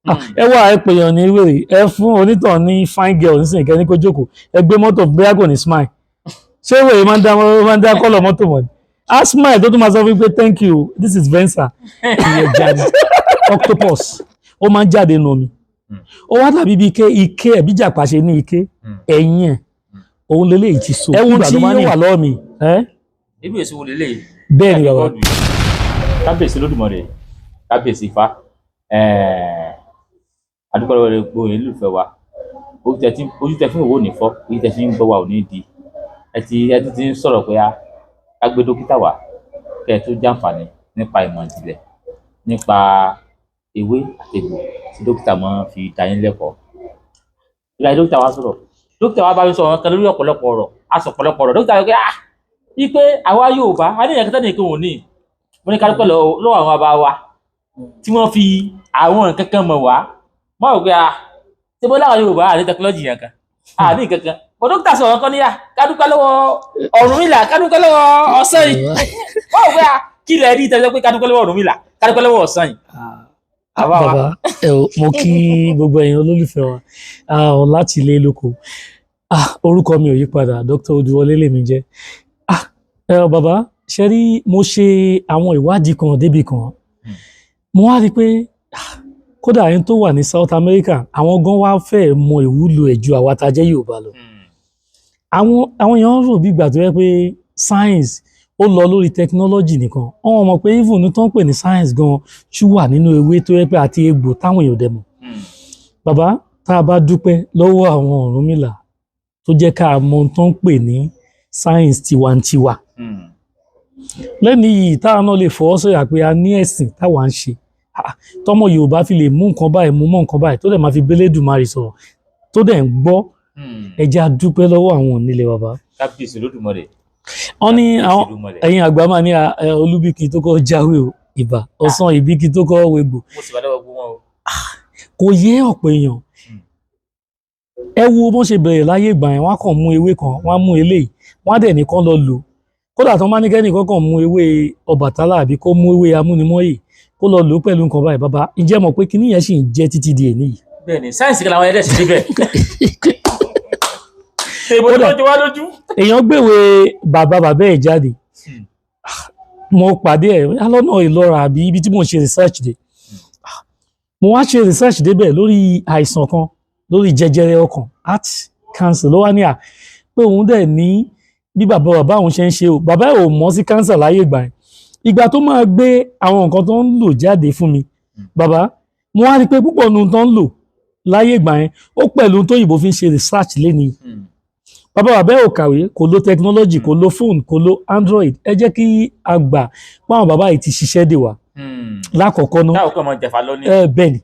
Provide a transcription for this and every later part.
Ẹ wá, ẹ pèèyàn ní wèrè, ẹ fún onítàn ní fine girl nísìnyí, kẹ́ ní kó jókòó, ẹ gbé mọ́tò, bóyá kò ní smile. Ṣé wèrè máa ń dá colour mọ́tò mọ̀ ni? Á smile, tó tún máa sọ fún mi pé, "Thank you, this is Venza." Ìyẹn jáde, octopus, ó máa ń jáde nù omi. Ó wá dàbí bíi ike ike ẹ̀, bí jàpá ṣe ní ike ẹ̀yìn ẹ̀, òun lélẹ́yìí ti so. Ẹ̀wọ̀n tí yóò wà lọ́wọ́ mi ẹ́. Irú èso wo lélẹ́yìí? Bẹ́ẹ̀ ni, bàbá. Kábíyèsí Olódùmarè, kábíyèsí Ifá, adúpẹ́ lọ́wọ́ gbogbo olólùfẹ́ wa. Ojú tẹ fún òwò ní fọ́, ojú tẹ fi ń gbọ́ wa ò ní di. Ẹ ti ń sọ̀rọ̀ pé a ká gbé dókítà wá kẹ́ ẹ tó jàǹfààní nípa ìmọ̀ ìjìnlẹ̀ nípa ewé àti egbò tí dókítà máa ń fi dá yín lẹ́kọ̀ọ́. Ìgbà tí dókítà wa sọ̀rọ̀, dókítà wa bá mi sọ̀rọ̀ kan lórí ọ̀pọ̀lọpọ̀ ọ̀rọ̀, a sọ ọ̀pọ̀lọpọ̀ ọ̀rọ̀. Dókítà wí pé, ah, wípé àwa Yorùbá a ní ìyẹn nìkan ò ní. Mo ní ká dúpẹ́ lọ́wọ́ àwọn bàbá wa tí wọ́n fi àwọn nǹkan kan mọ̀ wá. Mọ́ ò pé, ah, ṣé bó láwọn Yorùbá àní technology yẹn kan àní nǹkan kan bọ́. Dókítà sọ̀rọ̀ kan níyà, ká dúpẹ́ lọ́wọ́ Ọ̀rúnmìlà, ká dúpẹ́ lọ́wọ́ ọ̀sán yìí. Wọ́n ò pé, ah, kí lẹ rí tẹ́lẹ̀ pé ká dúpẹ́ lọ́wọ́ Ọ̀rúnmìlà, ká dúpẹ́ lọ́wọ́ ọ̀sán yìí? Àwa wa. Bàbá ẹ o, mo kí gbogbo ẹ̀yin olólùfẹ́ wa láti ilé lóko. Orúkọ mi ò yí padà, Dr. Odúwọlé lèmi jẹ́. Ẹ o, bàbá, ṣe rí, mo ṣe àwọn ìwádìí kan débì kan, mo wá rí i pé kódà ẹni tó wà ní South America, àwọn gan wá fẹ́ mọ ìwúlò ẹ̀ ju àwa tá a jẹ́ Yorùbá lọ. Àwọn èèyàn rò bí ìgbà tó yẹ pé science ó lọ lórí technology nìkan. Wọ́n mọ̀ pé even ní tó ń pè ní science gan ṣú wà nínú ewé tó yẹ pé àti egbò táwọn èèyàn dẹ̀ mọ̀. Bàbá, tá a bá dúpẹ́ lọ́wọ́ àwọn Ọ̀rúnmìlà tó jẹ́ ká mọ ohun tó ń pè ní science tiwantiwa lẹ́nu yìí, táwa náà lè fọwọ́ sọ̀yà pé a ní ẹ̀sìn táwa ń ṣe. Tọmọ Yorùbá fi lè mú nǹkan báyìí, mú mọ́ nǹkan báyìí, tó dẹ̀ máa fi b'Elédùmarè sọ̀rọ̀, tó dẹ̀ ń gbọ́. Ẹ jẹ́ a dúpẹ́ lọ́wọ́ àwọn onílé, bàbá. Kábíyèsí Olódùmarè. Wọ́n ní àwọn Kábíyèsí Olódùmarè. Ẹ̀yin àgbà máa ní olúbíkì tó kọ́ jáwé o, ìbà ọ̀sán ìbíkí tó kọ́ wégbò. Mo sì bá lọ́wọ́ gbogbo wọn o. Kò yé ọ̀pọ̀ èèyàn. Ẹ wo bọ́n ṣe bẹ̀rẹ̀ láyé ìgbà yẹn, wọ́n á kàn mú ewé kan, wọ́n á mú eléyìí, wọ́n á dẹ̀ nìkan lọ lò. Kódà tó máa ní kẹ́nìkan kàn mú ewé Ọbàtálá àbí kó mú ewé amúnimọ́yè, kó lọ lò ó pẹ̀lú nǹkan báyìí. Bàbá, ǹjẹ́ mọ̀ pé kíní yẹn sì ń jẹ́ títí di èní yìí? Bẹ́ẹ̀ni, sáyẹ̀nsì kan làwọn ẹ̀dẹ̀ sì débẹ̀. Èbó tó jọ wá lójú. Èèyàn gbèwé bàbá bàbá ẹ̀ jáde. Mo pàdé ẹ̀ lọ́nà Ìlọ́ra àbí ibi tí mò ń ṣe research dé. Mo wá ṣe research débẹ̀ lórí àìsàn kan, lórí jẹjẹrẹ ọkàn, heart cancer. Ló wá ní à pé òun dẹ̀ ní bí bàbá bàbá òun ṣe ń ṣe o. Bàbá ẹ̀ ò mọ̀ sí cancer láyé ìgbà yẹn. Ìgbà tó máa gbé àwọn nǹkan tó ń lò jáde fún mi, bàbá, mo wá rí i pé púpọ̀ nu tó ń lò láyé ìgbà yẹn, ó pẹ̀lú tó òyìnbó fi ń ṣe research lénìí. Bàbá bàbá ẹ̀ ò kàwé, kò lo technology, kò lo phone, kò lo Android. Ẹ jẹ́ kí a gbà páwọn bàbá yìí ti ṣiṣẹ́ dè wá lákọ̀ọ́kọ́ náà. Táwọn kan máa jẹ̀fà lọ ní. Ẹ bẹ́ẹ̀ ni.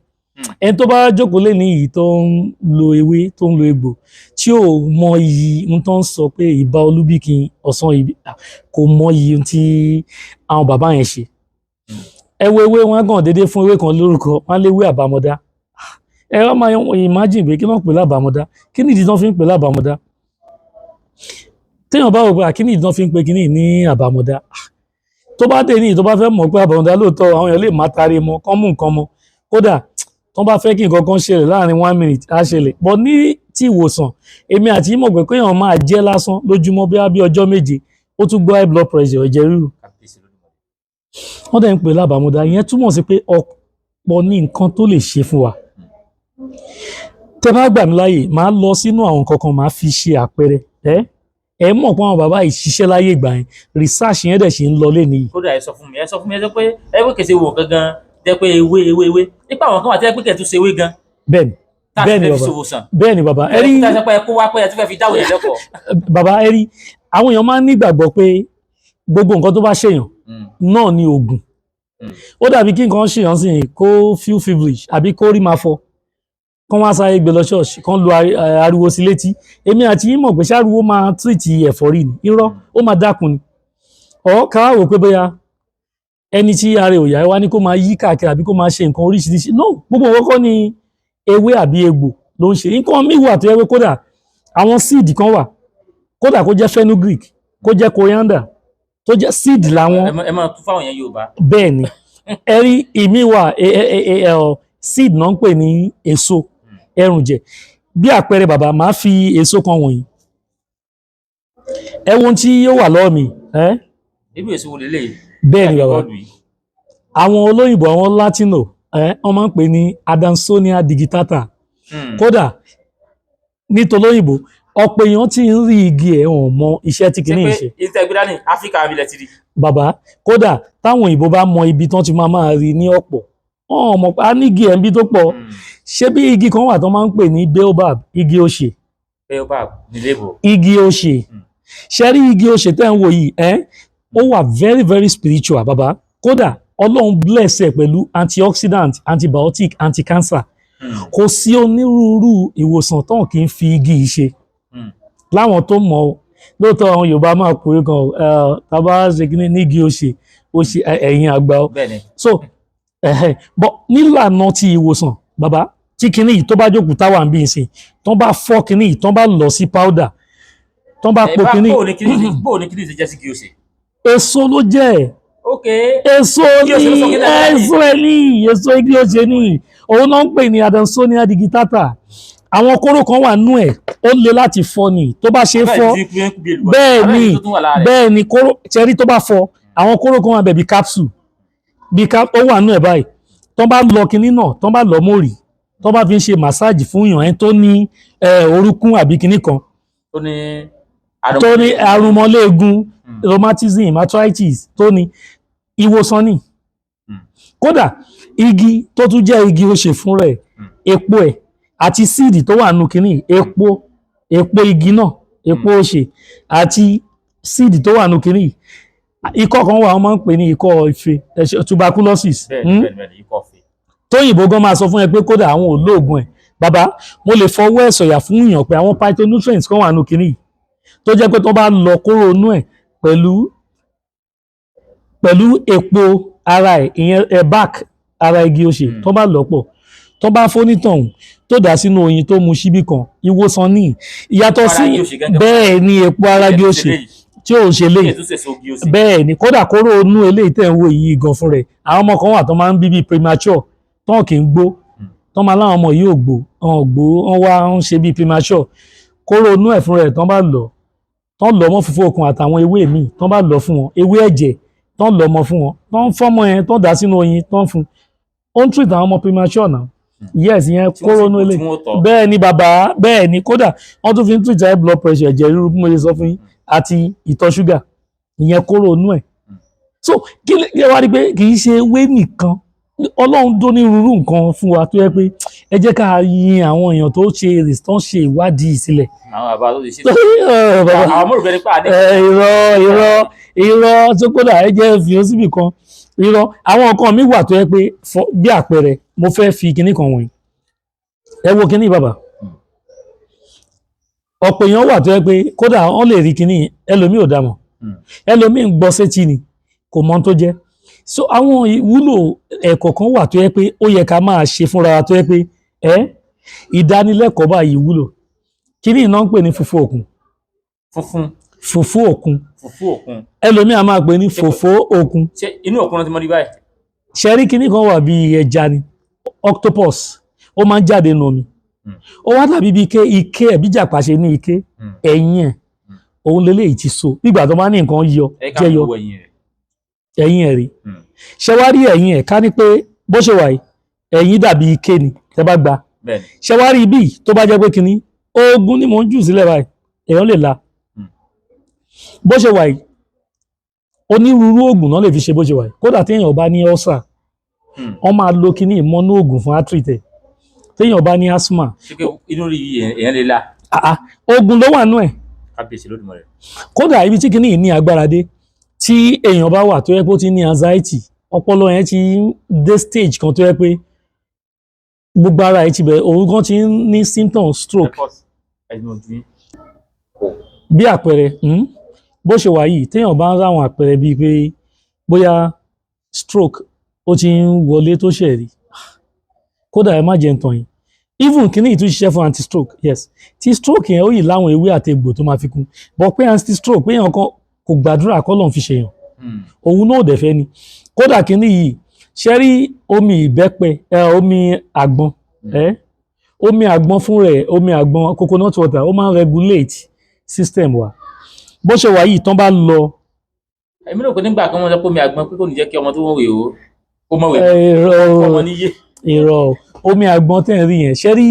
Ẹni tó bá jókòó lé ní yìí, tó ń lo ewé, tó ń lo egbò, tí ò mọ iyì ohun tó ń sọ pé ìbà olúbíkin ọ̀sán ibi, kò mọ iyì ohun tí àwọn bàbá yẹn ṣe. Ẹ wo ewé wọn kàn déédéé fún ewé kan lórúkọ, wọn léwé àbámọ̀dá. Ẹ wọ́n máa imagine pé kí ló ń pè lábàmọ̀dá, kí nìdí tó fi ń pè lábàmọ̀dá? Téèyàn bá wò pé kí nìdí tó fi ń pè kíní ní àbámọ̀dá, tó bá dé ní tó bá fẹ́ mọ̀ pé àbámọ̀dá lóòótọ́, àwọn èèyàn lè má tarí mọ́ kán mú nǹkan mọ́. Kódà tó bá fẹ́ kí nǹkan kan ṣẹlẹ̀ láàrin one minute, á ṣẹlẹ̀. But ní tí ìwòsàn, èmi àti yín mọ̀ pé kéèyàn máa jẹ́ lásán lójúmọ́ bí bí ọjọ́ 7, ó tún gbọ́ high blood pressure, ẹ̀jẹ̀ ríru. Kábíyèsí Olódùmarè. Wọ́n dẹ̀ ń pè lábàmúdá. Ìyẹn túmọ̀ sí pé ọ̀pọ̀ ní nǹkan tó lè ṣe fún wa. Tẹ́ bá gbà mí láàyè, màá lọ sínú àwọn nǹkan kan, màá fi ṣe àpẹẹrẹ. Ẹ mọ̀ pé àwọn bàbá yìí ṣiṣẹ́ láyé ìgbà yẹn, research yẹn dẹ̀ ṣe ń lọ léni yìí. Kódà, ẹ sọ fún mi, ẹ sọ fún mi, ẹ sọ pé ẹ pé kèsè wò gangan jẹ́ pé ewé ewé ewé nípa àwọn kan wà tí ẹ pé kẹ̀ tún ṣe ewé gan. Bẹ́ẹ̀ni. Tá a sì Bẹ́ẹ̀ni, fẹ́ fi bàbá. ṣòwò sàn. Bẹ́ẹ̀ni, bàbá, ẹ rí. Tá a sọ pé ẹ kó wá pé ẹ tún fẹ́ fi dáwọ̀ yẹn lẹ́kọ̀ọ́. Bàbá, ẹ rí, àwọn èèyàn máa ń nígbàgbọ́ pé gbogbo nǹkan tó bá ṣèyàn náà ni oògùn. Ó dàbí kí nǹkan ṣèyàn sí kó feel feverish àbí kó rí máa fọ, kán wá sáré gbé lọ ṣọ́ọ̀ṣì, kán lu ariwo sí létí. Èmi àti yín mọ̀ pé ṣáriwo máa treat ẹ̀fọ́rí ni? Irọ́, ó máa dákun ni. Ọ̀ ká wá wò pé bóyá ẹni tí ara ẹ̀ ò yá, wá ní kó máa yí káàkiri àbí kó máa ṣe nǹkan oríṣiríṣi. No, gbogbo nǹkan kọ́ ni ewé àbí egbò ló ń ṣe. Nǹkan míì wà tó yẹ pé kódà àwọn seed kan wà, kódà kó jẹ́ fenugreek, kó jẹ́ coriander, tó jẹ́ seed làwọn. Ẹ máa tún fáwọn yẹn Yorùbá. Bẹ́ẹ̀ ni. Ẹ rí ìmí wà, Seed náà ń pè ní èso ẹrùnjẹ. Bí àpẹẹrẹ bàbá, máa fi èso kan wọ̀nyí. Ẹ wo ohun tí ó wà lọ́wọ́ mi ẹ́. Irú èso wo lélẹ́yìí? Bẹ́ẹ̀ ni bàbá. Bọ́ọ̀lù yìí. Àwọn olóyìnbó, àwọn Latino ẹ, wọ́n máa ń pè ní Adansonia digitata. Kódà nítòlóyìnbó, ọ̀pọ̀ èèyàn tí ń rí igi ẹ̀, wọ́n mọ iṣẹ́ tí kìíní Ṣé ń pé ṣe. ìtẹ́ gbé dání, Áfíríkà abilẹ̀ ti rí? Bàbá, kódà táwọn òyìnbó bá mọ ibi tán ti máa máa rí ní ọ̀pọ̀, wọn ò mọ̀ pé a ní igi ẹ̀ ń bí tó pọ̀. Ṣé bí igi kan wà tó máa ń pè ní baobab, igi osè. Baobab nílé ìbò. Igi osè. Ṣe rí igi osè tẹ́ ń wò yìí ẹ́, ó wà very very spiritual bàbá. Kódà Ọlọ́run bless ẹ̀ pẹ̀lú antioxidant, antibiotic, anti-cancer. Kò sí onírúurú ìwòsàn tán kì í fi igi yìí ṣe. Láwọn tó mọ̀ ọ́ lóòótọ́, àwọn Yorùbá máa kúrò kan tàbá ṣe kí ní igi osè, osè ẹ̀yìn àgbà o. Bẹ́ẹ̀ni. So ẹ̀hẹ̀, but nílànà ti ìwòsàn bàbá, tí kinní yìí tó bá jókòó táwà ń bí ìsìn, tán bá fọ́ kinní yìí, tán bá lọ sí powder, tán bá po kinní. Bó ní kíní ṣe jẹ́ sí kí o ṣe? Èso ló jẹ́ ẹ̀. Ok. Èso Igi osè ló sọ ní kíní ẹ̀. Èso ẹ̀ ní èso igi osè ní òun náà ń pè ní Adansonia digitata. Àwọn kóró kan wà nú ẹ̀, ó le láti fọ́ ni. Tó bá ṣe fọ́, bẹ́ẹ̀ ni, bẹ́ẹ̀ ni. Kóró ṣẹ́rí tó bá fọ́, àwọn kóró kan wà bẹ̀ bí capsule, bí ó wà nú ẹ̀ báyìí. Tó bá lọ kinní náà, tó bá lọ mórì, tó bá fi ń ṣe massage fún yàn ẹni tó ní orúnkún àbí kinní kan, tó ní tó ní arúmọléegun, rheumatism, arthritis, tó ní ìwòsàn ni. Kódà igi tó tún jẹ́ igi osè fún rẹ̀, epo ẹ̀ àti seed tó wà nù kínní, epo igi náà, epo osè àti seed tó wà nù kínní, ikọ́ kan wà wọ́n máa ń pè ní ikọ́ ife, tuberculosis. Bẹ́ẹ̀ni. Bẹ́ẹ̀ni, ikọ́ fè. Tóyìnbó gan máa sọ fún ẹ pé kódà àwọn ò lóògùn ẹ̀. Bàbá, mo lè fọwọ́ ẹ̀ sọ̀yà fún èèyàn pé àwọn phytonutrients kan wà nù kínní yìí tó jẹ́ pé tó bá lọ kóró inú ẹ̀ pẹ̀lú epo ara ẹ̀, ìyẹn ẹ̀ bark ara igi osè, tó bá lọ pọ̀, tó bá fónítọ̀hún, tó dà sínú oyin, tó mu síbí kan, ìwòsàn ní ìyàtọ̀ sí. Ara igi osè gángan. Bẹ́ẹ̀ ni, epo ara igi osè tí ò ṣe léyìí. Ètò ṣèṣe igi osè. Bẹ́ẹ̀ ni. Kódà kóró inú eléyìí tẹ̀ ń wò yìí gan fún rẹ̀, àwọn ọmọ kan wà tó máa ń bí bíi premature, tán kì í gbó, tán máa láwọn ọmọ yìí ò gbó, wọn ò gbó, wọn wá ń ṣe bíi premature. Kóró inú ẹ̀ fún rẹ̀, tán bá lọ, tán lọ mọ́ fúnfún okùn àtàwọn ewé míì, tán bá lọ fún wọn, ewé ẹ̀jẹ̀, tán lọ mọ́ fún wọn, tán fọ́mọ yẹn, tán dà sínú oyin, tán fún, ó ń treat àwọn ọmọ premature náà. Yes, ìyẹn Tí wọ́n kóró sì inú kú, eléyìí. tí wọ́n tọ́. Bẹ́ẹ̀ ni bàbá, bẹ́ẹ̀ ni. Kódà wọ́n tún fi ń treat high blood pressure, ẹ̀jẹ̀ ríru bí mo ṣe sọ fún yín, àti ìtọ̀ ṣúgà, ìyẹn kóró inú ẹ̀. So kí lè wá rí pé kì í ṣe ewé nìkan. Ọlọ́run tó ní rúrú nǹkan fún wa tó yẹ pé ẹ jẹ́ ká yin àwọn èèyàn tó ṣe tó ń ṣe ìwádìí sílẹ̀. Àwọn bàbá tó ti ṣe. Bàbá, àwọn mọ̀rùkẹ́ nípa àdé. Irọ́, irọ́, irọ́ tó kódà ẹ jẹ́ fi ó síbì kan. Irọ́, àwọn nǹkan mi wà tó yẹ pé bí àpẹẹrẹ, mo fẹ́ fi kinní kan wọ̀nyí. Ẹ wo kinní bàbá. Ọ̀pọ̀ èèyàn wà tó yẹ pé kódà wọ́n lè rí kinní, ẹlòmíì ò dá mọ̀. Ẹlòmíì ń gbọ́ sétí ni, kò mọ ohun tó jẹ́. So àwọn ìwúlò ẹ̀kọ́ kan wà tó yẹ pé ó yẹ ká máa ṣe fúnra wa, tó yẹ pé ẹ ìdánilẹ́kọ̀ọ́ báyìí wúlò. Kinní iná ń pè ní fùfú òkun. Funfun. Fùfú òkun. Fùfú òkun. Ẹlòmíì a máa pè ní fòfó òkun. Ṣé inú òkun náà ti mọ́ rí báyìí? Ṣẹ́rí kinní kan wà bíi ẹja ni, octopus, ó máa ń jáde nù omi. Ó wá dàbí bíi ike ike ẹ̀, bí jàpá ṣe ní ike ẹ̀yìn ẹ̀, òun leléyìí ti so nígbà tó bá ní nǹkan yọ Ẹ ká jẹyọ. wo ẹ̀yìn rẹ̀. Ẹ̀yìn ẹ̀ rí. Ṣé wá rí ẹ̀yìn ẹ̀, ká ní pé bó ṣe wà yìí, ẹ̀yìn dàbí ike ni tẹ́ bá gba. Ṣé wá rí ibi tó bá jẹ́ pé kinní oògùn ni mò ń jù sílẹ̀ báyìí, èèyàn lè la. Bó ṣe wà yìí, onírúurú oògùn náà lè fi ṣe bó ṣe wà yìí. Kódà téèyàn bá ní ulcer, wọ́n máa lo kinní ìmọ̀nú oògùn fún arthritis ẹ̀. Téèyàn bá ní asthma. Ṣé pé inú rí yìí èèyàn lè la? Ah ah, oògùn ló wà nú ẹ̀. Kábíyèsí Olódùmarè. Kódà ibi tí kinní yìí ní agbára dé, tí èèyàn bá wà tó yẹ pé ó ti ní anxiety, ọpọlọ yẹn ti ń dé stage kan tó yẹ pé gbogbo ara ẹ̀ ti bẹ̀rẹ̀, òun gan ti ń ní symptoms stroke. Ẹ̀yin ojú yín. Bí àpẹẹrẹ, bó ṣe wà yìí, téèyàn bá ń ráwọn àpẹẹrẹ bíi pé bóyá stroke ó ti ń wọlé tó ṣẹ̀ rí, kódà ẹ má jẹ́ ń tàn yín, even kíní yìí tún ṣiṣẹ́ fún anti-stroke. Yes, tí stroke yẹn, ó yìí láwọn ewé àti egbò tó máa fi kún bọ́ pé anti-stroke, pé èèyàn kan kò gbàdúrà kọ́ lọ́n fi ṣèyàn, òun náà ò dẹ̀ fẹ́ ni. Kódà kíní yìí, Ṣe rí omi ìbẹ́pẹ, omi àgbọn, omi àgbọn fún rẹ̀, omi àgbọn, coconut water, ó máa ń regulate system wa. Bó ṣe wà yìí, tán bá lọ Èmi rò pé nígbà kan wọ́n sọ pé omi àgbọn pé kò ní jẹ́ kí ọmọ tó wọ̀wé o kó mọ̀wé, Irọ́. ọmọ níyé. Irọ́. Omi àgbọn tẹ́ ń rí yẹn, ṣe rí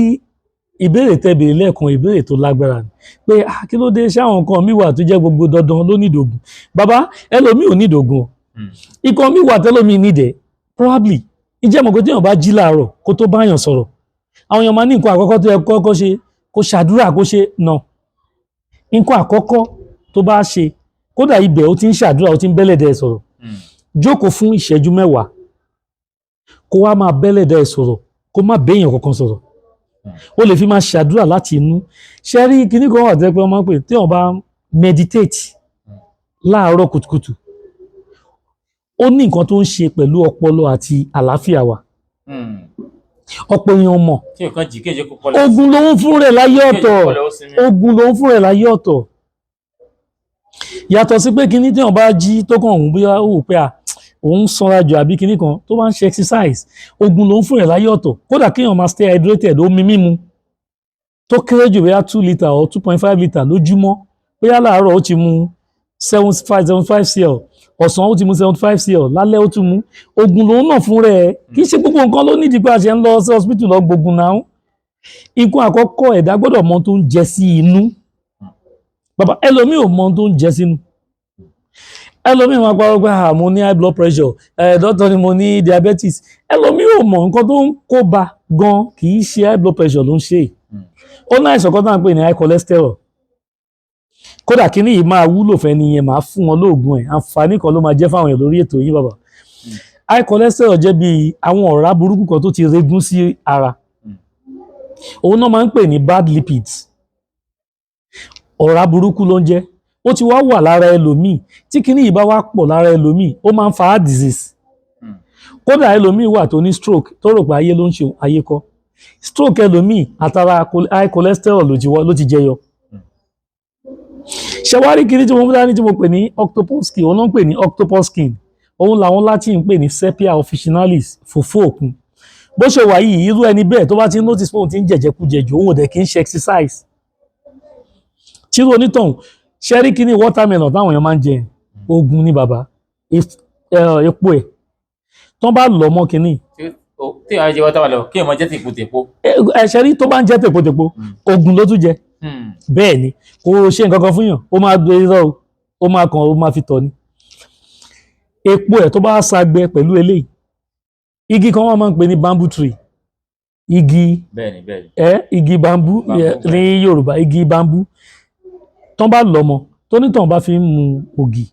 ìbéèrè tẹ́ béèrè lẹ́ẹ̀kan, ìbéèrè tó lágbára ni pé, ah, kí ló dé? Ṣé àwọn nǹkan mi wà tó jẹ́ gbogbo dandan ló nídògùn? Bàbá, ẹlòmíì ò nídògùn o. Ikọ̀ mi wà tẹ́lómi nídẹ̀ probably. Ìjẹ́ mọ̀ pé téèyàn bá jí láàárọ̀ kó tó báyàn sọ̀rọ̀, àwọn èèyàn máa ní nǹkan àkọ́kọ́ tó yẹ kọ́kọ́ ṣe, kó ṣàdúrà, kó ṣe nà. Nǹkan àkọ́kọ́ tó bá ṣe, kódà ibẹ̀ ó ti ń ṣàdúrà, ó ti ń bẹ́lẹ̀dẹ̀ sọ̀rọ̀, jókòó fún ìṣẹ́jú 10 kó wá máa bẹ́lẹ̀dẹ̀ sọ̀rọ̀, kó má béèyàn kankan sọ̀rọ̀. Ó lè fi máa ṣàdúrà láti inú. Ṣe rí kíní kan wà tẹ́ pé wọ́n máa ń pè, téèyàn bá meditate láàárọ̀ kùtùkùtù, ó ní nǹkan tó ń ṣe pẹ̀lú ọpọlọ àti àlàáfíà wa. Ọ̀pọ̀ èèyàn mọ̀. Tí nǹkan jì kéje kó kọlẹ̀. Ogun ló ń fún rẹ̀ láyé ọ̀tọ̀. Ogun ló ń fún rẹ̀ láyé ọ̀tọ̀. Yàtọ̀ sí pé kíní, téèyàn bá jí tó kàn òun, bóyá ó wò pé à òun sanra jù àbí kíní kan, tó bá ń ṣe exercise, ogun ló ń fún rẹ̀ láyé ọ̀tọ̀. Kódà kéèyàn máa stay hydrated, omi mímu tó kéré jù bóyá 2 litre or 2.5 litre lójúmọ́. Bóyá láàárọ̀ ó ti mu 75 75 cl, ọ̀sán ó ti mu 75 cl, lálẹ́ ó tún mu. Ogun lòun náà fún rẹ̀. Kì í ṣe gbogbo nǹkan ló nídìí pé a ṣe ń lọ sí hospital lọ gbógun náà. Nǹkan àkọ́kọ́, ẹ̀dá gbọ́dọ̀ mọ tó ń jẹ sí inú. Bàbá, ẹlòmíì ò mọ tó ń jẹ sínú. Ẹlòmíì máa parọ́ pé, ah, mo ní high blood pressure, ẹ doctor ni mo ní diabetes. Ẹlòmíì ò mọ nǹkan tó ń kó ba gan. Kì í ṣe high blood pressure ló ń ṣe. Ó ní àìsàn kan tó ń pè ní high cholesterol. Kódà kíní yìí máa wúlò fẹ́ nìyẹn, máa fún wọn lóògùn ẹ̀. Àǹfààní kan ló máa jẹ́ fáwọn èèyàn lórí ètò yìí. Bàbá, high cholesterol jẹ́ bí àwọn ọ̀rá burúkú kan tó ti regún sí ara. Òun náà máa ń pè ní bad lipids. Ọ̀rá burúkú ló ń jẹ́. Ó ti wá wà lára ẹlòmíì. Tí kíní yìí bá wá pọ̀ lára ẹlòmíì, ó máa ń fa heart disease. Kódà ẹlòmíì wà tó ní stroke, tó rò pé ayé ló ń ṣe. Ayé kọ́. Stroke ẹlòmíì, àtàrà high cholesterol ló ti jẹyọ. Ṣẹwárí kíní tí mo mú dání tí mo pè ní octopus skin? Òun ló ń pè ní octopus skin. Òun làwọn Latin ń pè ní Sepia officinalis, fòfó òkun. Bó ṣe wà yìí, irú ẹni bẹ́ẹ̀ tó bá ti ń notice pé òun ti ń jẹ̀jẹ̀kújẹ jù, òun ò dẹ̀ kí ń ṣe exercise, tírú onítọ̀hún, ṣẹ́rí kíní watermelon táwọn èèyàn máa ń jẹ, ogun ní bàbá. Epo ẹ̀ tán bá lọ̀ mọ́ kíní. Tí èèyàn jẹ watermelon, kí èèyàn máa jẹ́ tèpo tèpo. Ẹ ṣẹ́rí, tó bá ń jẹ́ tèpotèpo, ogun ló tún jẹ. Bẹ́ẹ̀ ni, kò ṣe nǹkan kan fún yàn. Ó máa gbé irọ́ o, ó máa kàn, ó máa fi tọ̀ ni. Epo ẹ̀ tó bá sagbẹ pẹ̀lú eléyìí, igi kan wọ́n máa ń pè ní bamboo tree, igi bẹ́ẹ̀ni bẹ́ẹ̀ni. Ẹ igi bamboo. Bamboo. Ní Yorùbá, igi bamboo, tán bá lọ́mọ tó nítàn bá fi ń mu ògì,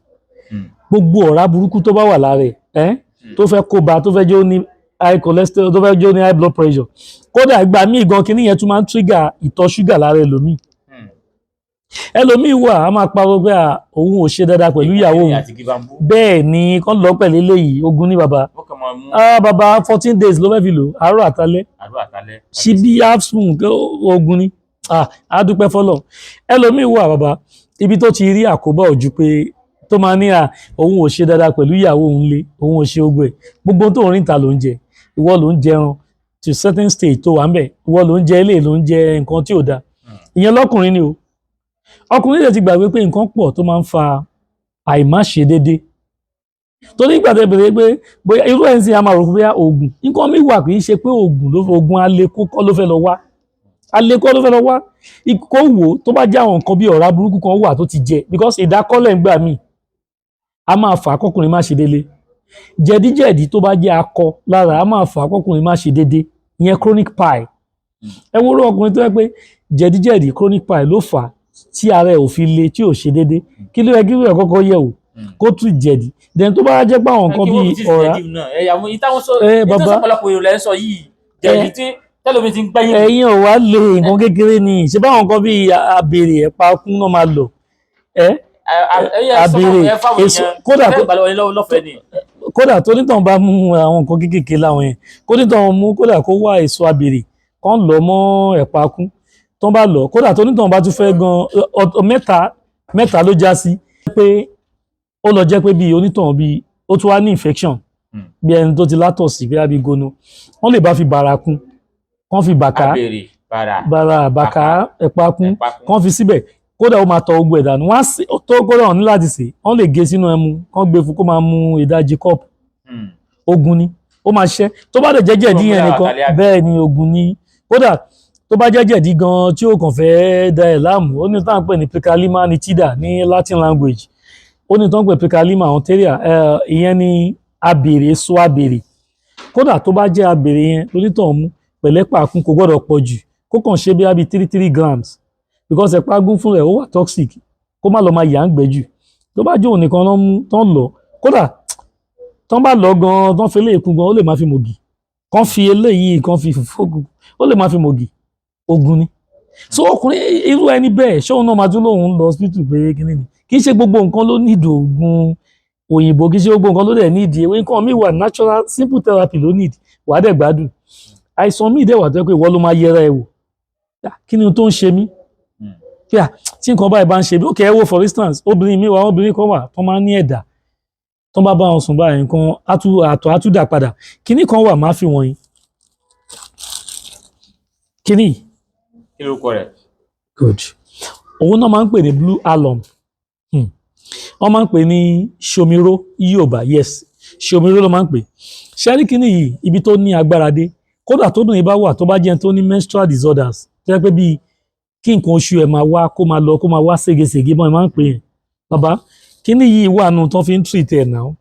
gbogbo ọ̀rá burúkú tó bá wà lára ẹ̀ tó fẹ́ kó ba, tó fẹ́ jẹ́ ó ní high cholesterol, tó fẹ́ jẹ́ ó ní high blood pressure. Kódà ìgbà míì gan, kinní yẹn tún máa ń trigger ìtọ̀ ṣúgà lára ẹlòmíì. Ẹlòmíì wà, á máa pariwo pé à, òun ò ṣe dáadáa pẹ̀lú ìyàwó òun. Àti igi bamboo. Bẹ́ẹ̀ ni, kán lọ pẹ̀lú eléyìí, ogun ní bàbá. Wọ́n kàn máa mú. Ah, bàbá, 14 days ló fẹ́ fi lò, àárọ̀ àtalẹ́. Àdúrà àtàlẹ́. Ṣíbí half spoon, ogun ni. Ah, á dúpẹ́ fọlọ́. Ẹlòmíì wà, bàbá, ibi tó ti rí àkóbá ojú pé tó máa ní à òun ò ṣe dáadáa pẹ̀lú ìyàwó òun lé, òun ò ṣe ogun ẹ̀, gbogbo tó ń rìn ta ló ń jẹ, ìwọ ló ń jẹran to certain stage tó wà ń bẹ̀, ìwọ ló ń jẹ eléyìí, ló ń jẹ nǹkan tí ò da. Ìyẹn lọ́kùnrin ni o. Ọkùnrin lè ti gbàgbé pé nǹkan pọ̀ tó máa ń fa àìmáṣe déédéé. Torí ìgbà tẹ́ bèrè pé bóyá irú ẹ̀ ń sìn, a máa rò pé bóyá oògùn nǹkan mi wà. Kì í ṣe pé oògùn ló, oògùn alekó kọ́ ló fẹ́ lọ wá, alekó ló fẹ́ lọ wá. Kó wò ó, tó bá jẹ́ àwọn nǹkan bí ọ̀rá burúkú kan wà tó ti jẹ, because ìdákọ́lẹ̀ ń gbà míì a máa fà á kọkùnrin má ṣe déédéé. Jẹ̀díjẹ̀dí tó bá jẹ́ akọ lára, a máa fà á kọkùnrin má ṣe déédéé, ìyẹn chronic pile. Ẹ wo orú ọkùnrin tó yẹ pé jẹ̀díjẹ̀dí, chronic pile ló fà á tí ara ẹ̀ ò fi le, tí ò ṣe déédéé. Kí ló yẹ kí ló yẹ kọ́kọ́ yẹ̀ wò? Kó tún jẹ̀dí. Then tó bá jẹ́ pé àwọn nǹkan bíi ọ̀rá Ẹ Ẹ, bàbá. bàbá, ọ̀pọ̀lọpọ̀ èrò lẹ́ ń sọ yìí, jẹ̀dí tí tẹ́lómi ti ń gbẹ́yìn. Ẹ̀yin ò wá lè nǹkan kékeré ni. Ṣé báwọn nǹkan bíi abèrè ẹ̀pà kún náà máa lọ ẹ àbèrè èso, kódà lọ́fẹ̀ẹ́ ni. Kódà tó nítàn bá mú àwọn nǹkan kékeré láwọn yẹn, kó nítàn mú, kódà kó wá èso abèrè kán lọ mọ́ ẹ̀pà kún tó bá lọ. Kódà tó nítàn bá tún fẹ́ gan mẹ́ta mẹ́ta ló já sí pé ó lọ jẹ́ pé bíi onítàn bíi ó tún wá ní infection. Bí ẹni tó ti látọ̀sí bí abi gono, wọ́n lè bá fi bàrà kún, kán fi bàkà, Abèrè bàrà. Bàrà, bàkà, ẹ̀pà kún, ẹ̀pà kún. Kán fi síbẹ̀. Kódà ó máa tọ ogun ẹ̀ dànù. Wọ́n á sè tó, kódà wọ́n ní láti sè, wọ́n lè gé sínú ẹmu, kán gbé fún kó máa mu ìdajì kọ́ọ̀pù. Ogun ni ó máa ṣiṣẹ́. Tó bá dẹ̀ jẹ́ jẹ̀dí yẹn Tó nìkan, múra àtàlẹ́ àbí? Bẹ́ẹ̀ ni, ogun ni. Kódà tó bá jẹ́ jẹ̀dí gan tí ó kàn fẹ́ da ẹ̀ láàmú, ó ní táwọn pè ní Picralima nitida ní Latin language, ó ní táwọn pè Picralima anterior. Ìyẹn ni abèrè, èso abèrè. Kódà tó bá jẹ́ abèrè yẹn lónítọ̀ mú pẹ̀lẹ́pà kún, kò gbọ́dọ̀ pọ̀ jù, kó kàn ṣe bí i 3 3 grams, because ẹ̀pà gún fún rẹ̀ ó wà toxic, kó má lọ máa yà ń gbẹ jù. Tó bá jó òun nìkan lọ́ mú tán lọ, kódà tán bá lọ gan, tán fi eléyìí kún gan, ó lè má fi mògì, kán fi eléyìí kán fi fóògùn, ó lè má fi mògì. Ogun ni. So ọkùnrin irú ẹni bẹ́ẹ̀, ṣóun náà máa tún lóun lọ hospital pé kíní ni? Kì í ṣe gbogbo nǹkan ló nídìí oògùn òyìnbó, kì í ṣe gbogbo nǹkan ló dẹ̀ nídìí ewé. Nǹkan míì wà, natural simple therapy ló nídìí, wàá dẹ̀ gbádùn. Àìsàn míì dẹ̀ wà tó yẹ pé ìwọ ló máa yẹra ẹ wò. Ah, kí ni ohun tó ń ṣe mí? Pé à, tí nǹkan báyìí bá ń ṣe mí. Okay, ẹ wo, for instance, obìnrin mi wà, obìnrin kan wà tó máa ń ní ẹ̀dà, tó bá bá wọn sùn báyìí, nǹkan àtọ̀ á tún dà padà. Kíní kan wà, máa fi wọ̀nyí, kíní yìí. Kí lorúkọ rẹ̀? Good. Òun náà máa ń pè ní blue alum. Wọ́n máa ń pè ní ṣomiro Yorùbá. Yes, ṣomiro ló máa ń pè. Ṣẹ́rí kíní yìí, ibi tó ní agbára dé, kódà tóbìnrin bá wà tó bá jẹ́ tó ní menstrual disorders, tó jẹ́ pé bíi kí nǹkan oṣù ẹ̀ máa wá, kó máa lọ, kó máa wá ségesège, bọ́n ẹ̀ máa ń pè é, bàbá, kíní yìí wà nù tó fi ń treat ẹ̀ náà.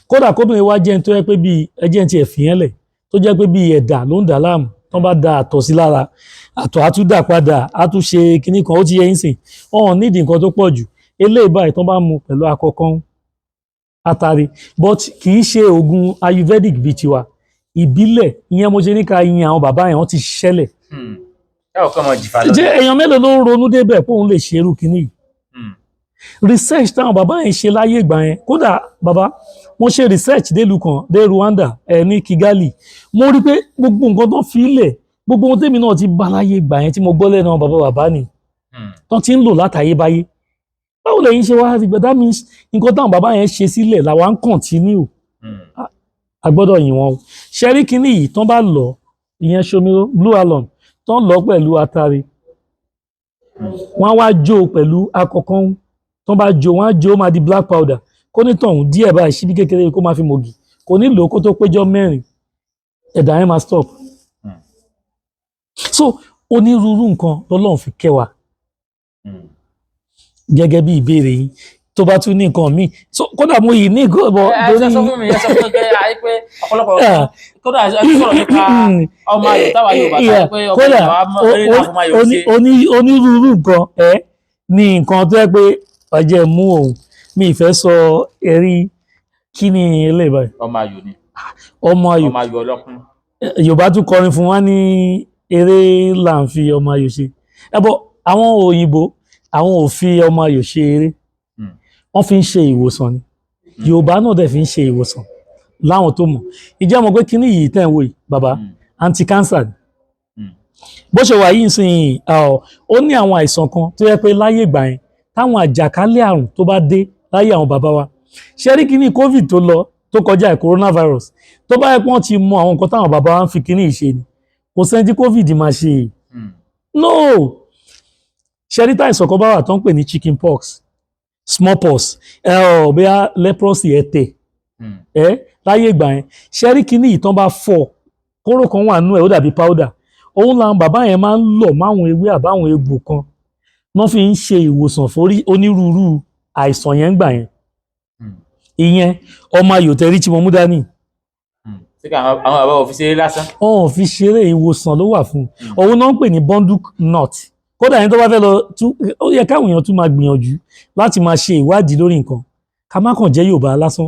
Kódà kóbìnrin wá jẹ́ tó jẹ́ pé bíi ẹjẹ́ ti ẹ̀ fìyẹn lẹ̀, tó jẹ́ pé bíi ẹ̀dà ló ń dà láàmú, tó bá da àtọ̀ sí lára, àtọ̀ á tún dà padà, á tún ṣe kíní kan. Ó ti yẹ yín sìn, ọ̀hún nídìí nǹkan tó pọ̀ jù. Eléyìí báyìí, tó bá mu pẹ̀lú akọkan atare, but kì í ṣe oògùn ayurvedic bíi tiwa ìbílẹ̀. Ìyẹn mo ṣe ní ká yin àwọn bàbá yẹn, wọ́n ti ṣẹlẹ̀. Ẹ ò kàn mọ jìfà lọ. Jẹ́ èèyàn mélòó ló ń ronú débẹ̀ pé òun lè ṣe irú kíní yìí? Research táwọn bàbá yẹn ṣe láyé ìgbà yẹn, kódà bàbá wọ́n ṣe research délùú kan, dé Rwanda ẹ ní Kigali, mo rí pé gbogbo nǹkan tó fi lẹ̀, gbogbo ohun tèmi náà ti bá láyé ìgbà yẹn tí mo gbọ́ lẹ́nu àwọn bàbá bàbá ni tó ti ń lò látàyébáyé. Báwo lẹ́yìn ṣe wá rí? But that means nǹkan táwọn bàbá yẹn ṣe sílẹ̀ làwa ń continue. A gbọ́dọ̀ yìn wọ́n o. Ṣẹ́rí kínní yìí, tán bá lọ, ìyẹn ṣomiro, blue alum, tán lọ pẹ̀lú atare, wọ́n á wá jó pẹ̀lú akọ̀kan. Tán bá jó, wọ́n á jó, máa di black powder. Kó ní tọ̀hún díẹ̀ báyìí, síbí kékeré, kó máa fi mògì. Kò ní lò ó, kó tó péjọ 4, ẹ̀dà yẹn máa stop. So onírúurú nǹkan lọ́lọ́run fi kẹ́ wa. Gẹ́gẹ́ bí ìbéèrè yín, tó bá tún ní nǹkan míì, so kódà mo yìí ní nǹkan bọ̀. Ẹ sọ fún mi, ẹ sọ fún mi pé ayé pé ọ̀pọ̀lọpọ̀, kódà ẹ sọ̀rọ̀ nípa ọmọ ayò táwa Yorùbá táwa pé ọmọ Kódà Yorùbá mọ eré náà fún ayò ṣe. Onírúurú nǹkan ẹ ní nǹkan tó yẹ pé ọjọ́ mú òun mi ìfẹ́ sọ ẹ̀rí. Kí ni eléyìí báyìí? Ọmọ ayò ni. Ọmọ ayò. Ọmọ ayò ọlọ́kùn. Yorùbá tún kọrin fún wa ní eré là ń fi ọmọ ayò ṣe. Ẹ bọ àwọn òyìnbó, àwọn ò fi ọmọ ayò ṣe eré. Wọ́n fi ń ṣe ìwòsàn ni. Yorùbá náà dẹ̀ fi ń ṣe ìwòsàn láwọn tó mọ̀. Ìjẹ́ mọ̀ pé kíní yìí tẹ̀ ń wò yìí, bàbá, anti-cancer ni. Bó ṣe wà yìí nísìnyí, ó ní àwọn àìsàn kan tó yẹ pé láyé ìgbà yẹn, táwọn àjàkálẹ̀ àrùn tó bá dé láyé àwọn bàbá wa, ṣé rí kíní COVID tó lọ tó kọjá ẹ̀, coronavirus, tó bá yẹ pé wọ́n ti mọ àwọn nǹkan táwọn bàbá wa ń fi kíní yìí ṣe ni, kò sẹ́ni tí COVID máa ṣe. No, ṣé rí táìsàn kan bá wà tó ń pè ní chicken pox, smallpox, ẹ ọ bóyá leprosy, ẹ̀tẹ̀ ẹ láyé ìgbà yẹn, ṣé rí kíní yìí, tán bá fọ́, kóró kan wà nú ẹ̀, ó dàbí powder. Òun làwọn bàbá yẹn máa ń lọ̀ máwọn ewé àbáwọn egbò kan wọ́n fi ń ṣe ìwòsàn fórí onírúurú àìsàn yẹn ń gbà yẹn. Ìyẹn ọmọ ayò tẹrí tí mo mú dání. Ṣé kí àwọn bàbá ò fi ṣeré lásán? Wọn ò fi ṣeré, ìwòsàn ló wà fún un. Òun náà ń pè ní bonduk nut. Kódà ẹni tó bá fẹ́ lọ tú, ó yẹ káwọn èèyàn tún máa gbìyànjú láti máa ṣe ìwádìí lórí nǹkan, ká má kàn jẹ́ Yorùbá lásán.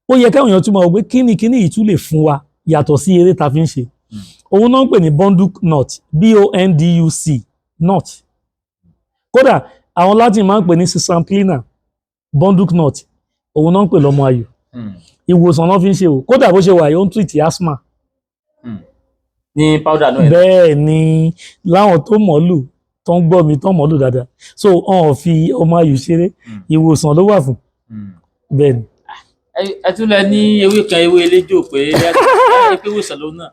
Ó yẹ káwọn èèyàn tún máa wò pé kíni kíní yìí tún lè fún wa yàtọ̀ sí eré ta fi ń ṣe. Òun náà ń pè ní bonduk nut, bonduc nut. Kódà àwọn Latin máa ń pè ní sesamplina. Bonduk nut, òun náà ń pè lọ́mọ ayò. Ìwòsàn náà fi ń ṣe o. Kódà bó ṣe wà yìí, ó ń treat asthma. Ní powder náà? Bẹ́ẹ̀ ni, láwọn tó mọ̀ lù, tó ń gbọ́ mi, tó mọ̀ lù dáadáa. So wọn ò fi ọmọ ayò ṣeré. Ìwòsàn ló wà fún. Bẹ́ẹ̀ ni. Ẹ tún lẹ ní ewé kan, ewé eléjò, pé ẹ pé ìwòsàn ló náà.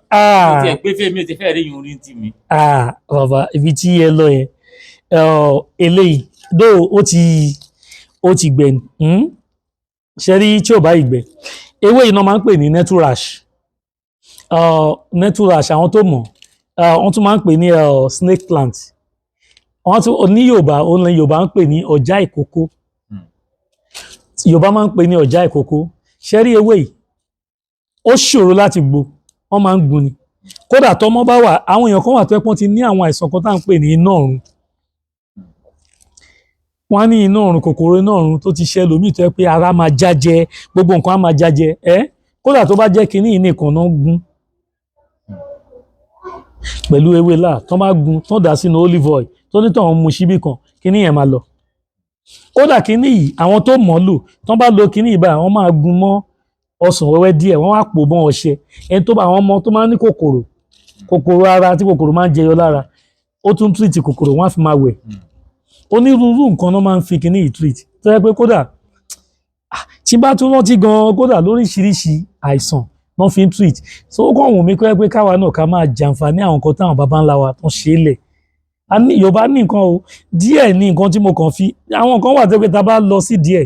Mo tiẹ̀ gbé fèmí ò ti fẹ́ rí yun rí tì mí. Ah, bàbá, ibi tí ẹ lọ yẹn, eléyìí dó, ó ti gbẹ ni. Ṣe rí tí ò bá ìgbẹ, ewé yìí náà máa ń pè ní nettle rash. Nettle rash, àwọn tó mọ̀, wọ́n tún máa ń pè ní snake plant. Wọ́n tún ní Yorùbá, òun ní Yorùbá ń pè ní ọ̀já ìkókó. Yorùbá máa ń pè ní ọ̀já ìkókó. Ṣe rí ewé yìí, ó ṣòro láti gbo, wọ́n máa ń gun ni. Kódà tọmọ bá wà, àwọn èèyàn kan wà tó yẹ pé wọ́n ti ní àwọn àìsàn kan tá à ń pè ní iná ọ̀run. Wọ́n á ní iná ọ̀run, kòkòrò iná ọ̀run tó ti ṣe lómi, tó yẹ pé ara máa jájẹ, gbogbo nǹkan á máa jájẹ ẹ́. Kódà tó bá jẹ́ kinní yìí nìkan náà gún pẹ̀lú ewé láà, tó bá gún tó dà sínú olive oil, tó ní tọ̀hún mu síbí kan, kinní yẹn máa lọ. Kódà kinní yìí, àwọn tó mọ̀ ọ́ lò, tó bá lo kinní yìí báyìí, wọ́n máa gún mọ́ ọsàn wẹ́wẹ́ díẹ̀, wọ́n wá pò mọ́ ọṣẹ. Ẹni tó bá àwọn ọmọ tó máa ń ní kòkòrò, kòkòrò ara, tí kòkòrò máa ń jẹyọ lára, ó tún treat kòkòrò, wọ́n á fi máa wẹ̀. Onírúurú nǹkan náà máa ń fi kinní yìí treat, tó yẹ pé kódà, tí bá tún rántí gan, kódà lóríṣiríṣi àìsàn náà fi ń treat. So ó kàn wù mí kó yẹ pé káwa náà ká máa jàǹfààní àwọn nǹkan táwọn baba ńlá wa tó ń ṣe é lẹ̀. A ní Yorùbá ní nǹkan o. Díẹ̀ ní nǹkan tí mo kàn fi, àwọn nǹkan wà tó yẹ pé tá a bá lọ sí díẹ̀,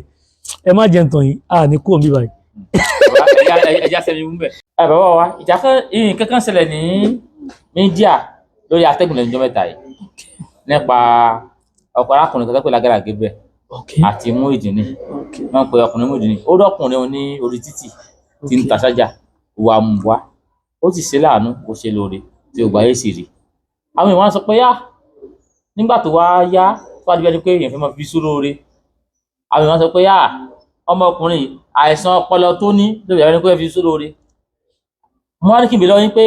ẹ má jẹ́ ntàn yín, a ní kúrò níbí báyìí. Ẹja sẹ́mi mú bẹ̀. Ẹ bàbá wa, ìjà kan, nǹkan kan ṣẹlẹ̀ ní media lórí atẹ́gùn lẹ́nu ọjọ́ mẹ́ta yìí nípa ọkọ̀ arákùnrin kan tó pè lágàrà Gabriel àti Muyideen. Wọ́n pe ọkùnrin Muyideen, ó rọ́kùnrin ní orí títì tí ń ta ṣájà wà mú wá, ó sì ṣe láàánú, ó ṣe lóore tí ó gbà yé sì rí. Àwọn èèyàn wá sọ pé yá, nígbà tó wá yá, tó wá di bẹ́ẹ̀ ni pé èèyàn fẹ́ máa fi sú lóore. Àwọn èèyàn sọ pé yá, ọmọkùnrin, àìsàn ọpọlọ tó ní ló yẹ kó fi sú lóore. Mo wá ní kí n bèèrè lọ́wọ́ yín pé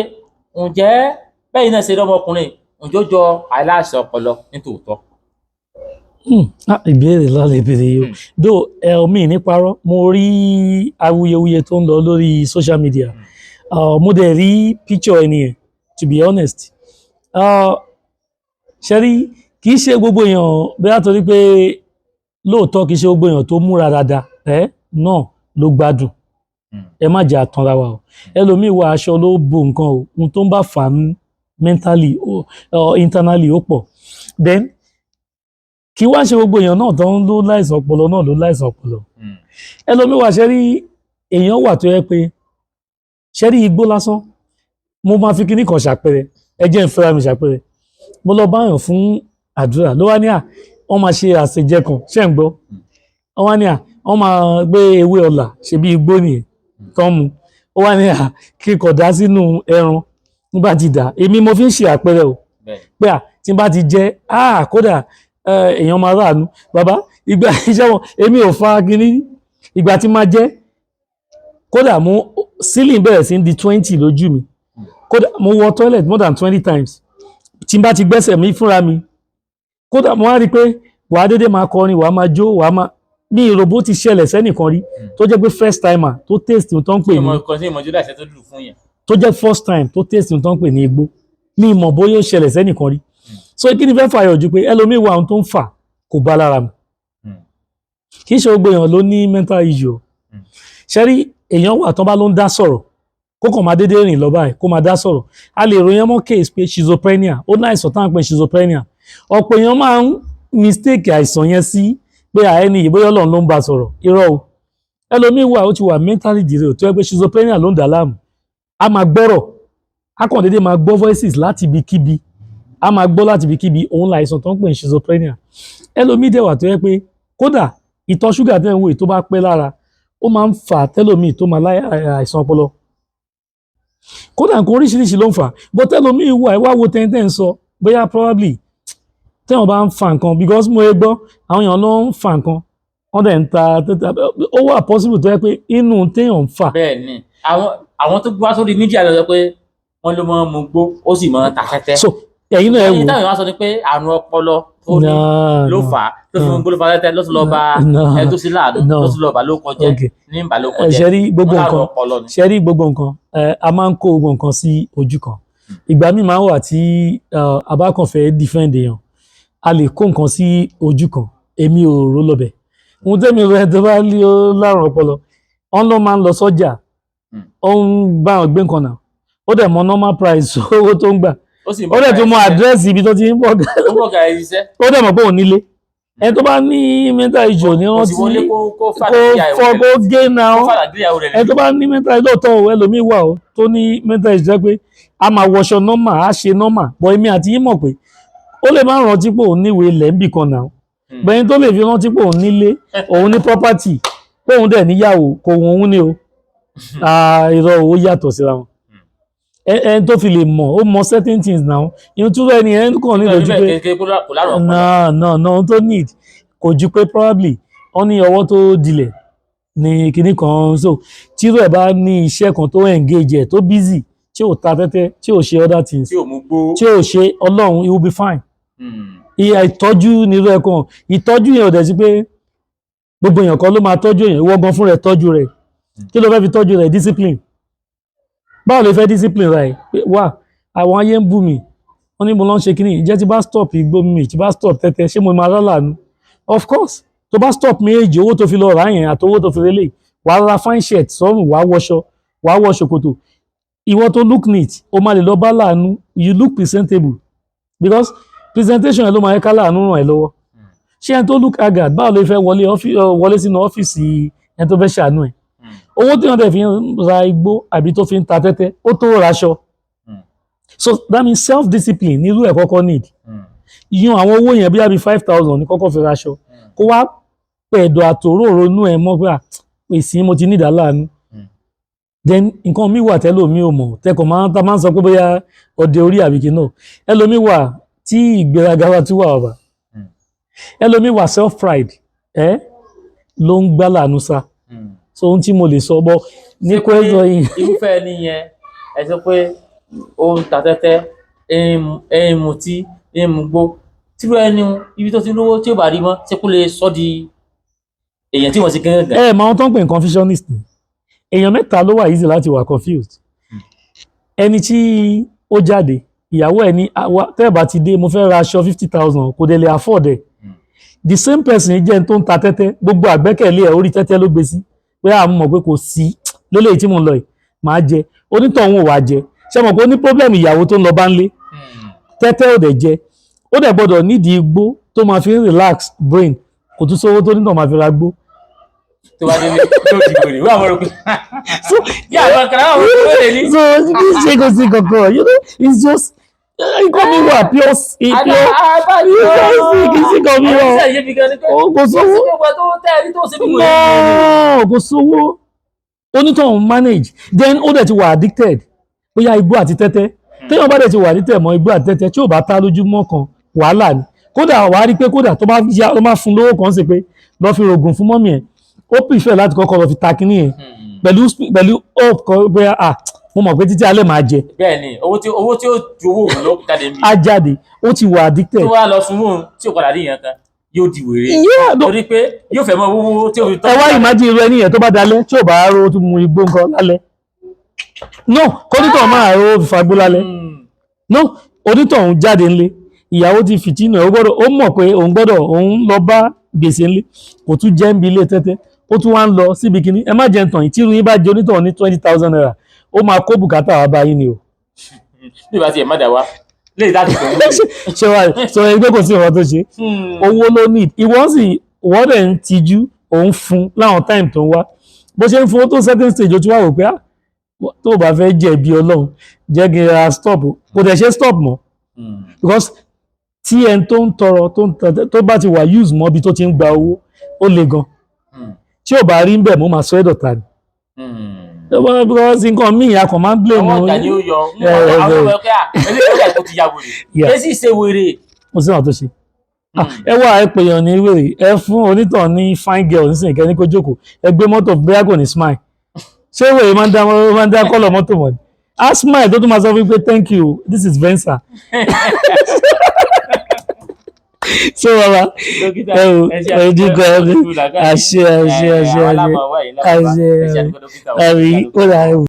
ǹjẹ́ bẹ́ẹ̀ náà ṣe rí ọmọkùnrin, ǹjẹ́ ó jọ aláìsàn ọpọlọ nítòótọ́? Ah, ìbéèrè lálẹ́ ìbéèrè yìí o. Dó ẹ omi ní parọ́, mo rí awuyewuye tó ń lọ lórí social media. Mo dẹ̀ rí picture ẹni yẹn. To be honest, ṣe rí, kì í ṣe gbogbo èèyàn, bóyá torí pé lóòótọ́ kì í ṣe gbogbo èèyàn tó múra dáadáa ẹ náà ló gbádùn. Ẹ má jẹ́ àtànra wa o. Ẹlòmíì wọ aṣọ ló bo nǹkan o, ohun tó ń bá fà á mentally internally ó pọ̀. Then kí wá ṣe gbogbo èèyàn náà tó ń ló láìsàn ọpọlọ náà ló láìsàn ọpọlọ. Ẹlòmíì wà, ṣe rí, èèyàn wà tó yẹ pé, ṣe rí, igbó lásán, mo máa fi kíní kan ṣàpẹẹrẹ. Ẹ jẹ́ n fẹ́ra mi ṣàpẹẹrẹ. Mo lọ báyàn fún àdúrà, ló wá ní à wọ́n máa ṣe àṣejẹ kan, ṣé ń gbọ́? Wọ́n wá ní à wọ́n máa gbé ewé ọ̀là, ṣe bí igbó nìyẹn tó ń mu. Ó wá ní à kí kò dá sínú ẹran nígbà tí dà. Èmi mo fi ń ṣe àpẹẹrẹ o, pé à tí n bá ti jẹ, à kódà èèyàn máa ráàánú. Bàbá, ìgbà iṣẹ́ wọn, èmi ò fa kíní. Ìgbà tí máa jẹ, kódà mo ceiling bẹ̀rẹ̀ sí di 20 lójú mi. Kódà mo wọ toilet more than 20 times tí n bá ti gbẹ́sẹ̀ mi fúnra mi. Kódà mo wá rí i pé wàá dédé máa kọrin, wàá máa jó, wàá máa ní ìròbó. Ti ṣẹlẹ̀ sẹ́nìkan rí tó jẹ́ pé first timer tó taste tó ń pè ní Ìmọ̀ kan sí ìmọ̀jú láìsẹ̀ tó dùn fún yẹn. Tó jẹ́ first time tó taste tó ń pè ní igbó, ní ìmọ̀ bóyá ó ṣẹlẹ̀ sẹ́nìkan rí. So kí ni fẹ́ fàyọ̀ ju pé ẹlòmíì wà, ohun tó ń fà kò bá lára mu. Kì í ṣe gbogbo èèyàn ló ní mental issue o. Ṣe rí, èèyàn wà tó bá ló ń dá sọ̀rọ̀, kó kàn máa dédé rìn lọ báyìí, kó máa dá sọ̀rọ̀, a lè ròyìn mọ́ case pé schizophrenia. Ó ní àìsàn táwọn pè schizophrenia. Ọ̀pọ̀ èèyàn máa ń mistake àìsàn yẹn sí pé àẹ́ni yìí, bóyá Ọlọ́run ló ń bá sọ̀rọ̀. Irọ́ o. Ẹlòmíì wà, ó ti wà mentally derailed, tó yẹ pé schizophrenia ló ń dà láàmú. A máa gbọ́rọ̀, a kàn déédéé máa gbọ́ voices láti ibikíbi, a máa gbọ́ láti ibikíbi. Òun làìsàn tó ń pè ní schizophrenia. Ẹlòmíì dẹ̀ wà tó yẹ pé kódà ìtọ̀ ṣúgà tẹ́ ń wò yìí, tó bá pẹ́ lára, ó máa ń fà tẹ́lòmíì tó máa láyà àìsàn ọpọlọ. Kódà nǹkan oríṣiríṣi ló ń fà. Bó tẹ́lòmíì wà, ẹ wá wo tẹ́ntẹ́ ń sọ, bóyá probably tẹ́wọ̀n bá ń fa nǹkan, because mo gbọ́ àwọn èèyàn ló ń fa nǹkan, wọ́n dẹ̀ ń ta. Ó wà possible tó yẹ pé inú téèyàn ń fà. Bẹ́ẹ̀ ni, àwọn tó gbá sórí media lọ sọ pé wọ́n ló máa ń mu gbó, ó sì máa ń ta tẹ́tẹ́. So ẹ̀yin náà ẹ ẹ̀yin wò. Táwọn èèyàn wá sọ ni pé àrùn ọpọlọ tó ní ló fà á tó fi mu gbó, ló fa tẹ́tẹ́, ló tún lọ bá ẹ tó sí láàánú, ló tún lọ bà ló kọjá ní bà ló kọjá. Ṣe rí gbogbo Wọ́n láàrùn nǹkan, ọpọlọ ni. ṣe rí gbogbo nǹkan, a máa ń kó gbogbo nǹkan sí ojú kan. Ìgbà míì máa ń wà tí a bá kàn fẹ́ defend èèyàn, a lè kó nǹkan sí ojú kan. Èmi ò rò lọ́bẹ̀ ohun tẹ́mi rẹ tó bá lé ó lárùn ọpọlọ. Wọ́n ló máa ń lọ sọ́jà, ó ń bá wọn gbé nǹkan náà, ó dẹ̀ mọ normal price owó tó ń gbà. Ó sì ń Ó dẹ̀ tún mọ àdírẹ́sì ibi tó ti ń bọ̀. Ó ń bọ̀ gà ẹ̀ ṣiṣẹ́. Ó dẹ̀ mọ̀ pé òun nílé. Ẹni tó bá ní mental issue ní Kò rántí sì wọlé kó kó fàdà fọ kó gé náà. kó fàdà gbéyàwó rẹ̀. Ẹni tó bá ní mental issue lóòótọ́ o, ẹlòmíì wà o tó ní mental issue jẹ́ pé a máa wọṣọ normal, á ṣe normal, but èmi àti yín mọ̀ pé ó lè má rántí pé òun níwèé ilẹ̀ níbì kan náà. Gbẹ̀yìn tó lè fi rántí pé òun nílé, òun ní property, pé òun dẹ̀ níyàwó, kò wọ́n òun ní o. Ah, irọ́ o, ó yàtọ̀ síra wọn. Ẹni tó fi lè mọ̀, ó mọ certain things now. Ìyẹn tún ẹni ẹ̀ ń kàn ní ìlójú pé Kékeré kò lárùn ọpọlọ. No, no, no, ohun tó need kò ju pé probably wọ́n ní ọwọ́ tó dilẹ̀ ní kinní kan. So tírú ẹ̀ bá ní iṣẹ́ kan tó engage ẹ̀, tó busy, tí ò ta tẹ́tẹ́, tí ò ṣe other things, Tí ò mú gbó. tí ò ṣe ọlọ́run, he will be fine. Ìyà ìtọ́jú nírú ẹ̀ kan, ìtọ́jú yẹn ò dẹ̀ sí pé gbogbo èèyàn kan ló máa tọ́jú èèyàn. Ìwọ gan fún rẹ̀ tọ́jú rẹ̀. Kí ló fẹ́ fi tọ́jú rẹ̀? Discipline. Báwo lè fẹ́ discipline rẹ̀? Pé wà àwọn ayé ń bú mi, wọ́n ní mo lọ ń ṣe kínní ìjẹ́, tí bá stop igbó mi, tí bá stop tẹ́tẹ́, ṣé mo máa rálàánú? Of course, tó bá stop méjì, owó tó fi lọ rà yẹn àti owó tó fi relé, wàá ra fine shirt sọ́rùn, wàá wọṣọ, wàá wọ ṣòkòtò. Ìwọ tó look neat, o máa lè lọ bá láàánú. You look presentable, because presentation yẹn ló máa yẹ ká láàánú ràn ẹ́ lọ́wọ́. Ṣé ẹni tó look haggard, báwo ló fẹ́ wọlé sínú ọ́fíìsì ẹni tó fẹ́ ṣàánú ẹ̀? Owó tí wọ́n dẹ̀ fi ń ra igbó àbí tó fi ń ta tẹ́tẹ́, ó tó raṣọ. So that means self discipline nírú ẹ̀ kọ́kọ́ need. Yan àwọn owó yẹn bí i 5,000 ní kọ́kọ́ fi raṣọ, kó wá pẹ̀dọ̀ àtòróró inú ẹ̀ mọ́ pé à èsì mo ti ní ìdáláàánú. Then nǹkan mi wà tẹ́lòmí ò mọ̀, tẹ́kọ̀ máa ń ta máa ń sọ pé bóyá ọdẹ orí àbíkí náà. Ẹlòmí wà tí ìgbéraga wa tún wà ọ̀bà. Ẹlòmí wà, self pride ẹ ló ń gbá láàánú sá. So ohun tí mo lè sọ bọ́ ní Ṣé pé question yìí. Irúfẹ́ ẹni yẹn, ẹ sọ pé ó ń ta tẹ́tẹ́, ẹ ń mutí, ẹ ń mugbó, tírú ẹni ibi tó ti lówó tí ò bá rí mọ́, ṣé kó lè sọ di èèyàn tí wọ́n ti gángan? Ẹ mọ àwọn tó ń pè ní confusionist ni. Èèyàn mẹ́ta ló wà easy láti wà confused. Ẹni tí ó jáde, ìyàwó ẹ̀ ní, "Tẹ́ ẹ̀ bá ti dé, mo fẹ́ ra aṣọ 50,000," kò dẹ̀ lè afford ẹ̀. The same person jẹ́ ẹni tó ń ta tẹ́tẹ́, gbogbo àgbẹ́kẹ̀lé ẹ̀ orí tẹ́tẹ́ ló gbé sí, pé à ń mọ̀ pé kò sí lélẹ́yìí tí mo ń lọ yìí, màá jẹ. Onítọ̀hún ò wá jẹ. Ṣé mọ̀ pé ó ní problem ìyàwó tó ń lọ bá ń lé tẹ́tẹ́, ò dẹ̀ jẹ, ó dẹ̀ gbọ́dọ̀ nídìí igbó tó máa fi ń relax brain. Kò tún sówó tó nítọ̀ máa fi ra gbó. Tó bá délé yóò di wèrè, wọ́n àwọn ọ̀rọ̀ yà àwọn kan àwọn ọ̀rọ̀ wèrè ní. So kì í ṣe kò sí kankan, it's just nǹkan mi wà pure pure. Kì í ṣe nǹkan mi wà. Ó kò sówó. No, kò sówó, onítọ̀hún manage. Then ó dẹ̀ ti wà addicted, bóyá igbó àti tẹ́tẹ́. Téèyàn bá dẹ̀ ti wà addicted mọ́ igbó àti tẹ́tẹ́, tí ò bá tá lójúmọ́ kan, wàhálà ni. Kódà wàá rí pé kódà tó bá yá, ó máa fún lówó kan sí pé lọ́ fi rògùn fún mummy ẹ̀, ó prefer láti kọ́kọ́ lọ fi ta kínní yẹn pẹ̀lú hope kan pé, ah, mo mọ̀ pé títí alẹ́ máa jẹ. Bẹ́ẹ̀ni, owó tí ó ju owó òun lọ jáde mi. Á jáde. Ó ti wà addicted. Tó wá lọ fún òun tí ò padà rí yẹn kan, yóò di wèrè. Yeah, no, Torí pé yóò fẹ́ mọ owó tí ó fi tọ́. Ẹ wá imagine irú ẹni yẹn tó bá dalẹ̀, tí ò bá ró tó mu igbó nǹkan lálẹ́, no, kónítọ̀ máa ró fagbó lálẹ́. No, onítọ̀hún jáde ńlé, ìyàwó ti fìtínà ẹ̀, ó gbọ́dọ̀, ó mọ̀ pé òun gbọ́dọ̀ òun lọ bá gbèsè ńlé, kò tún jẹ́ ń bi ilé tẹ́tẹ́, ó tún wá ń lọ síbi kíní. Ẹ má jẹ́ ń tàn yín, tí irú yín bá jẹ onítọ̀hún ní ₦20,000, ó máa kó bùkátà wá bá yín ni o. Bí ìbá tiẹ̀ má dà wá léyìí láti tó ń wèrè. Ṣé wàá sọ ẹgbẹ́ kò sí ìwọ́n tó ṣe owó ló need, ìwọ́n sì wọ́n dẹ̀ ń tijú òun fún láwọn time tó ń wá, bó ṣe ń fún ó tó certain stage, ó tún wá wò pé, ah, tó o bá fẹ́ jẹ̀bi ọlọ́run, jẹ́ kí n ra stop. Kò dẹ̀ ṣe stop mọ́, because tí ẹni tó ń tọrọ, tó ń tẹ tó bá ti wà use mọ́ ibi tó ti ń gba owó, ó le gan. Tí ò bá rí ń bẹ̀ mọ́, máa sọ ẹ́ dọ̀tá ni. Because nǹkan míì a kàn máa ń blame. Àwọn ọjà ni ó yọ àwọn ọmọ ẹgbẹ́ à eléyìí ọjà tó ti ya wèrè. Yeah. Èsì ṣe wèrè. Mo sì náà tó ṣe. Ah, ẹ wá, ẹ pèèyàn ní wèrè, ẹ fún onítàn ní fine girl nísìnyí, kẹ́ ní kó jókòó, ẹ gbé mọ́tò, bóyá kò ní smile. Ṣé wèrè máa ń dá kọ́lọ̀ mọ́tò mọ̀ ni? A smile tó tún máa sọ fún mi pé, "Thank you, this is Venza." So bàbá Dókítà, ẹ o, ẹ ṣe ẹ jí gan ni. àṣẹ Àṣẹ, àṣẹ, àṣẹ, àṣẹ, àṣẹ, àbí ó dà ẹ wò.